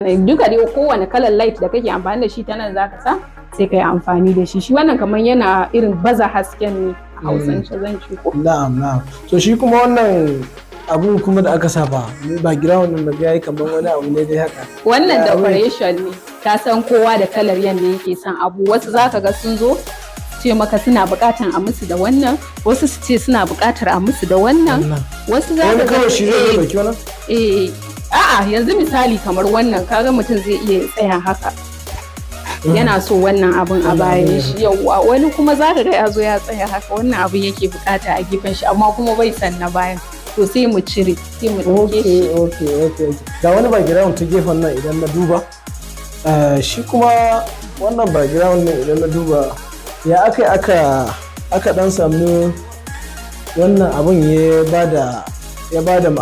Duka dai kowane kalan light da kake amfani da shi, ta nan zaka sa, sai ka yi amfani da shi. Shi wannan kamar yana irin baza hasken ne a Hausance zan ce ko. Na'am. To, shi kuma wannan abun kuma da aka sa ba background din da yayi kamar wani abu ne dai haka. Wannan Ya abun yake? Decoration ne. Ka san kowa da kalar yanda yake son abu. Wasu zaka ga sun zo ce maka suna buƙatar a musu da wannan, wasu su ce suna buƙatar a musu da wannan, Wannan. wasu zaka Wani ga kawai shi zai dauki wannan? Eh, a'a, yanzu misali kamar wannan, kaga mutum zai iya tsaya haka, yana so wannan abun a Wannan bayan abun ya shi. Yawwa, wani kuma zaka ga ya zo ya tsaya haka, wannan abun yake bukata a gefen shi, amma kuma bai san na bayan, to sai mu cire, sai mu dauke shi. Okay. Ga wani background ta gefen nan idan na duba. Shi kuma wannan background din idan na duba, ya aka yi aka dan samu wannan abun ya bada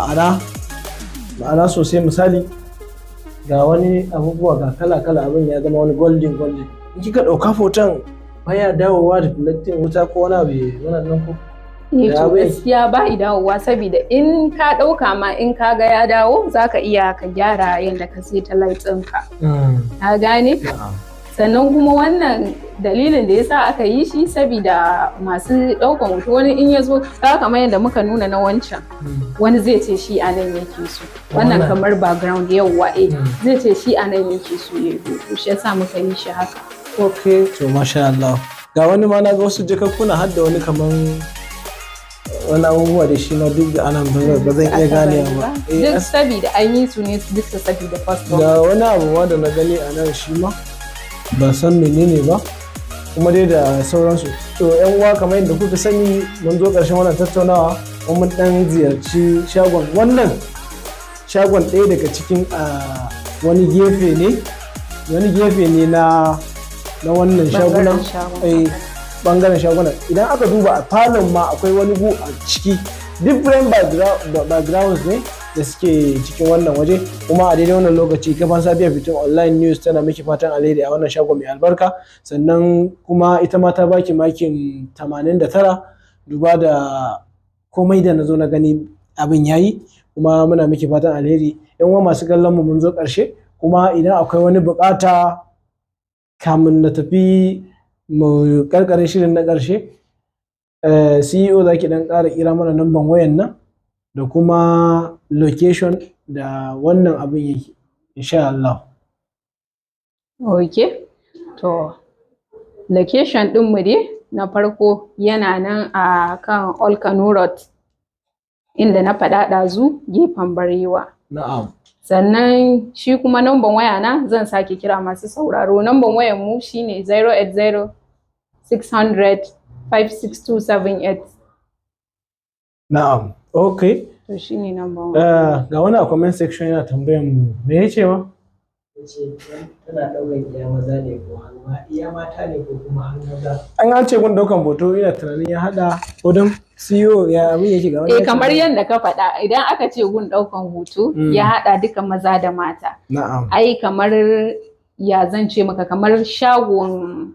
ma'ana sosai. Misali ga wani abubuwa, ga kala kala, abin ya zama wani golden golden. In kika ɗauka hoton, baya dawowa reflecting wuta ko wani abu ya wannan nan ko? Eh, Ya to abin yake? Gaskiya ba dawowa, saboda in ka ɗauka ma, in ka ga ya dawo, zaka iya ka gyara yadda ka saita light ɗinka. Ka gane? Na'am. Sannan kuma wannan dalilin da yasa aka yi shi, saboda masu ɗaukan hoto, wani in ya zo, kaga kamar yadda muka nuna na wancan, wani zai ce shi a nan yake so wannan. Wannan. Kamar background, yawwa, eh, zai ce shi a nan yake so ya yi hoto, shi yasa muka yi shi haka. Ok, to masha Allah. Ga wani ma na ga wasu jakakkuna har da wani kaman wani abubuwa da shi ma duk da anan ba zan iya gane ba. Eh, Duk saboda an yi su ne duk saboda customer. Ga wani abu ma da na gani a nan, shi ma ban san menene ba, kuma dai da sauransu. To yan uwa, kamar yadda kuka sani, mun zo ƙarshen wannan tattaunawa, kuma mun dan ziyarci shagon. Wannan shagon ɗaya daga cikin wani gefe ne, wani gefe ne na wannan shagunan. Bangaren shagon. Eh, bangaren shagunan. Idan aka duba a falon ma, akwai wani gu a ciki, different backgrounds ne da suke cikin wannan waje. Kuma a daidai wannan lokaci, kafan Safiya Fitin Online News tana miki fatan alheri a wannan shago mai albarka. Sannan kuma ita ma ta baki makin 89, duba da komai da na zo na gani, abin yayi. Kuma muna miki fatan alheri. Yan uwa masu kallon mu, mun zo ƙarshe. Kuma idan akwai wani bukata kamun na tafi mu karkare shirin na ƙarshe, CEO, za ki dan ƙara kira mana namban wayan nan da kuma location da wannan abin yake, insha Allah. Ok, to location ɗinmu dai na farko yana nan a kan Old Kano Road, inda na faɗa ɗazu, gefen Barewa. Sannan shi kuma namban waya na, zan sake kira masu sauraro. Namban wayan mu shine 080 600 56278. Na'am, okay. To, shine namban waya. Ga wani a comment section yana tambayan mu, me yace ma? Ce tana ɗaukar iya maza ne ko har iya mata ne ko kuma har maza? An ce gun daukan hoto, ina tunanin ya hada ko CEO, ya abin yake? Ga wani Eh, ya ce kamar yadda ka faɗa, idan aka ce gun ɗaukan hoto, ya haɗa duka maza da mata. Ai kamar ya zan ce maka, kamar shagon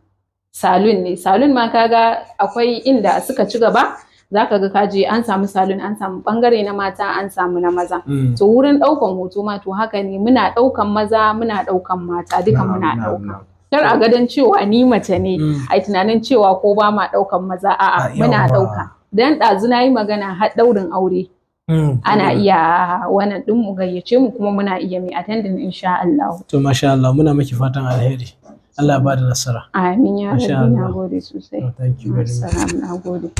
salon ne. Salon ma kaga akwai inda suka ci gaba, zaka ga kaje an samu salon, an samu bangare na mata, an samu na maza. To, wurin ɗaukan hoto ma to haka ne, muna ɗaukan maza, muna ɗaukan mata, duka muna ɗauka. Kar a gadon cewa ni mace ne ai tunanin cewa ko ba ma ɗaukan maza. A'a, Ah, muna yawwa. ɗauka. Dan ɗazu na yi magana, har ɗaurin aure ana iya wannan ɗin mu, gayyace mu, kuma muna iya mai attending, insha Allah. To masha Allah, muna miki fatan alheri. Allah ya bada nasara. Amin ya Masha rabbi, na Allah. gode sosai. Oh, thank you very much. Assalam, na gode.